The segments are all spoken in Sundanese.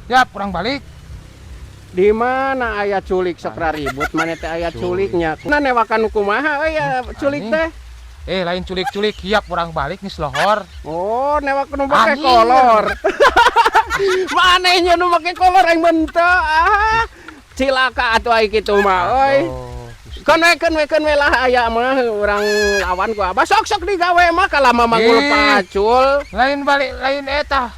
Yap, urang balik. Di mana aya culik sok ribut maneh teh, aya culiknya. Nah, newakan kumaha euy ya culik teh? Eh, lain culik-culik, hiap urang balik nih lohor. Oh, newak nu make Anjing. Kolor. Maneh nya nu make kolor, aing mah henteu ah. Cilaka atuh ai kitu mah euy. Aduh, Gusti. Keun we, keun we, keun we lah, aya mah urang lawan ku abah. Sok sok digawe mah kalama manggul Ih. pacul. Lain balik, lain eta.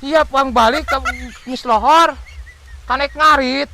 Hiap urang balik ke geus lohor. Kanek ngarit.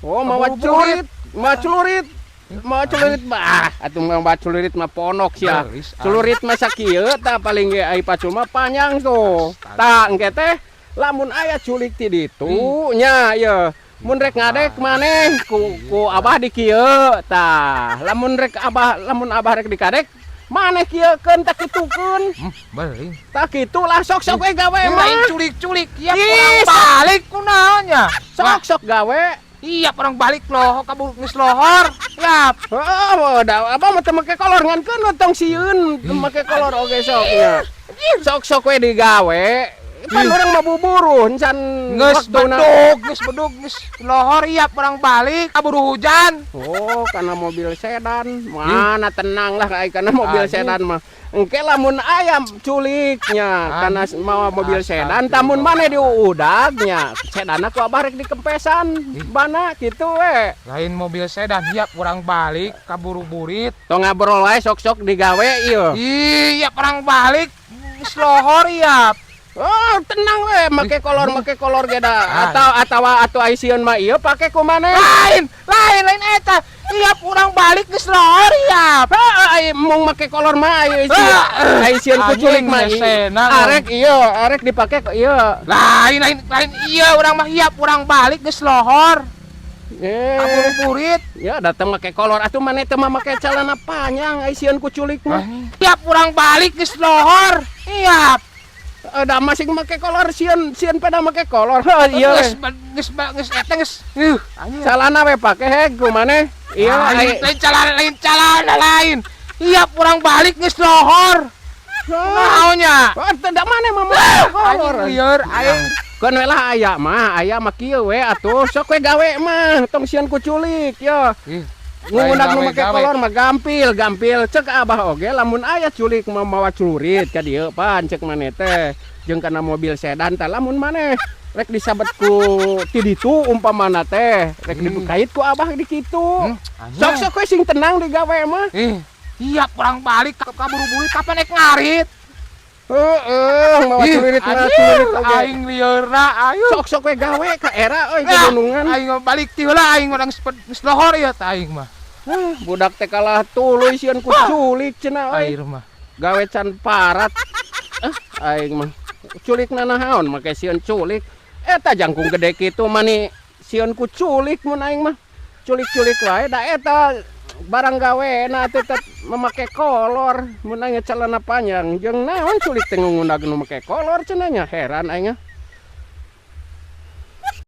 Oh, mawa Kaburu-burit. celurit, mawa celurit. Mawa celurit bah, atuh mawa celurit mah ponok sia. Geus, ah. Celurit mah sakieu tah paling ge, ai pacul mah panjang tuh. Astaga. Tah, engke teh lamun aya culik ti ditu nya ye. Mun rek ngadek maneh ku abah di kieu tah. Lamun rek abah, lamun abah rek dikadek maneh kieukeun, tah kitukeun. Beling. Tah kitu lah, sok sok we gawe Lain mah. culik-culik, hiap Ih, urang sok. Balik kunaonnya. Sok sok gawe. Iya, urang balik loh, kabur geus lohor. Yap. Oh, da abah mah teu make kolor, ngan keun tong sieun teu make kolor oge sok nya. Sok sok we digawe. Pan Ih. urang mah buburu encan Geus waktuna. Bedug, geus bedug, geus lohor, hiap urang balik, kaburu hujan. Oh, karena mobil sedan. Mana tenang lah ai kana mobil Anjing. Sedan mah. Engke lamun aya culiknya karena mawa mobil sedan, tamun maneh diudagnya. Sedanna ku abah rek dikempesan bana kitu we. Lain mobil sedan, hiap urang balik, kaburu burit. Tong ngobrol wae, sok-sok digawe ieu. Iya, urang balik, geus lohor hiap. Oh, tenang we, make kolor, make kolor ge da. Ah. Atau atawa atuh ai sieun mah ieu pake ku maneh. Lain, lain, lain eta. Hiap urang balik geus lohor hiap. Heeh, ai mung make kolor mah ai sieun, Ah, ai sieun ku culik mah. anjing, ngesena. Arek ieu, arek dipake ku ieu. Lain, lain, lain iya urang mah, hiap urang balik geus lohor. Eh, Kaburu burit. Ya datang make kolor atuh maneh teh mah make celana panjang ai sieun ku culik mah. Hiap urang balik geus lohor. Hiap. Eh, da masih make kolor, sieun sieun pada make kolor. Heuh, ieu. Geus geus geus eta geus. Anjing. Celana we pake heg ku maneh. Iya, Lain, ai lain celana, lain celana lain. Hiap urang balik geus lohor. Naonnya? Oh, teu da maneh mah make kolor. Anjing lieur aing. Keun we lah, aya mah kieu we atuh, sok we gawe mah tong sieun ku culik yo. Ih, Ngundag nu gawe, make gawe. Kolor mah gampil, gampil. Cek abah oge lamun aya culik mah mawa celurit ka dieu pan cek maneh teh. Jeung kana mobil sedan tah lamun maneh rek disabet ku ti ditu umpamana teh, rek dikait ku abah di kitu. Anjing. Sok sok we sing tenang digawe mah. Ih, hiap urang balik kaburu burit, kapan naik ngarit? Heeh, mawa Ih, celurit mah anjing, celurit oge. Aing lieurna ayo. Sok sok we gawe ka era euy Ah, gunungan. aing mah balik ti heula, aing urang geus lohor ieu teh aing mah. Ah, budak teh kalah tuluy sieun ku culik cenah euy. Aing mah. Gawe can parat. Ah, aing mah culik naon make sieun culik. Eta jangkung gede kitu mani sieun ku culik, mun aing mah culik-culik wae da eta barang gawe na tetep memakai kolor, mun aing celana panjang jeung naon culik teh ngundag nu make kolor cenah nya, heran aing mah.